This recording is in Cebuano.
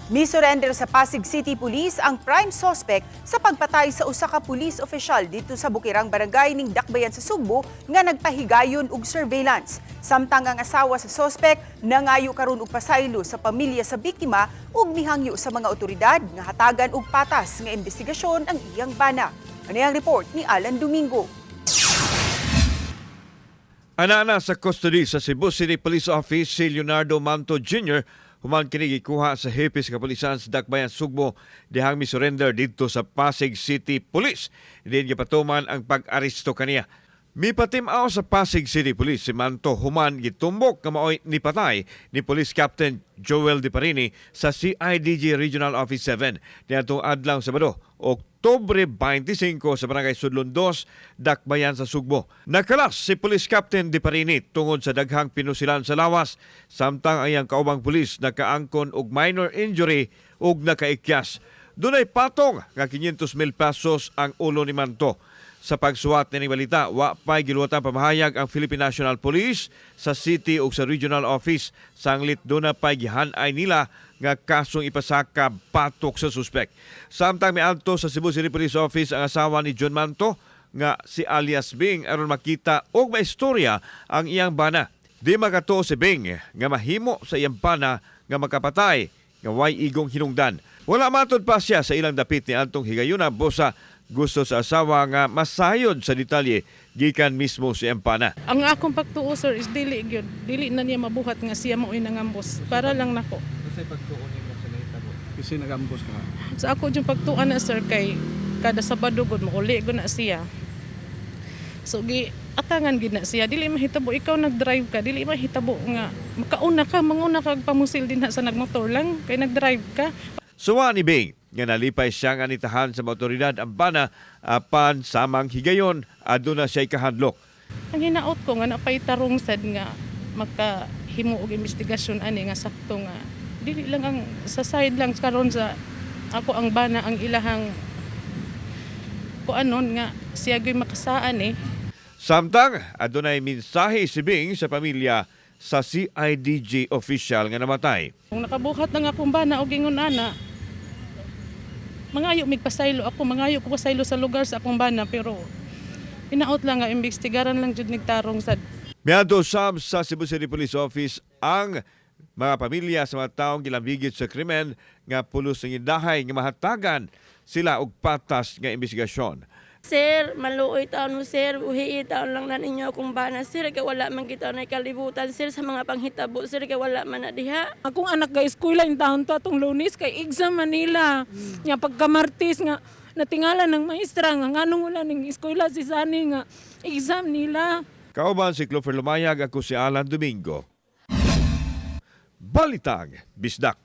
Mi-surrender sa Pasig City Police ang prime suspect sa pagpatay sa usa ka police official didto sa Bukirang Barangay ning Dakbayan sa Sugbo nga nagpahigayon og surveillance. Samtang ang asawa sa suspect nangayo karon og pasaylo sa pamilya sa biktima ug mihangyo sa mga otoridad nga hatagan og patas nga investigasyon ang iyang bana. Ani ang report ni Alan Domingo. Anaa sa custody sa Cebu City Police Office si Leonardo Manto Jr. human kini gikuha sa hepe sa kapulisan sa Dakbayan, Sugbo, dihang mi-surrender didto sa Pasig City Police. Diin gipatuman ang pag-aresto kaniya. Mipatim-aw sa Pasig City Police si Manto human gitumbok nga maoy nipatay ni Police Captain Joel Di Parini sa CIDG Regional Office 7 niadtong adlaw Sabado, Oktubre 25, sa Barangay Sudlon 2, Dakbayan sa Sugbo. Nakalas si Police Captain Di Parini tungod sa daghang pinusilan sa lawas, samtang ang iyang kaubang pulis nakaangkon og minor injury ug nakaikyas. Dunay patong nga 500 mil pesos ang ulo ni Manto. Sa pagsuwat nining balita, wa pa'y giluwatang pamahayag ang Philippine National Police sa city ug sa regional office. Sanglit duna pa'y gihan-ay nila nga kasong ipasaka batok sa suspek. Samtang miadto sa Cebu City Police Office ang asawa ni John Manto nga si alias Bing aron makita og maistorya ang iyang bana. Di makatuo si Bing nga mahimo sa iyang bana nga makapatay nga way igong hinungdan. Wala matod pa siya sa ilang dapit ni antong higayuna, busa gusto sa asawa nga masayod sa detalye gikan mismo sa iyang bana. Ang akong pagtuo, sir, is dili gyud. Dili na niya mabuhat nga siya mao'y nangambos. Para lang nako. Kasi nagambos ka. Sa ako yung pagtuan na, sir, kay kada Sabado gud mauli gud na siya. So gi atangan gid na siya. Dili mahitabo ikaw nag-drive ka, dili mahitabo nga makauna ka, manguna ka pamusil din sa nagmotor lang kay nag-drive ka. Suwa ni Bing nga nalipay siya nga nitahan sa mga otoridad ang bana, apan samang higayon aduna siya'y kahadlok. Ang hinaot ko nga napay tarong sad nga makahimo og investigasyon ani nga sakto, nga dili lang ang sa side lang karon sa ako ang bana ang ilahang kuanon nga siya gyud makasaan eh. Samtang adunay mensahe si Bing sa pamilya sa CIDG official nga namatay. Kung nakabuhat na nga akong bana og ingon ana, mangayo mig pasaylo ako, mangayo ko pasaylo sa lugar sa akong bana, pero hinaot lang nga imbestigaran lang jud nigtarong sad. Miadto sab sa Cebu City Police Office ang mga pamilya sa mga taong gilambigit sa krimen nga pulos ng indahay nga mahatagan sila og patas nga investigasyon. Sir, maluoy taon mo, sir. Buhi taon lang na ninyo akong bana, sir. Kay wala man kita na kalibutan, sir, sa mga panghitabo, sir. Kay wala man na diha. Akong anak ga eskwela in taon to atong Lunes kay exam Manila. Nga pagka Martes nga natingala ng maestra nga nganong wala ning eskwela si Sani nga exam nila. Kauban si Clover Lumayag, ako si Alan Domingo. Balitang Bisdak.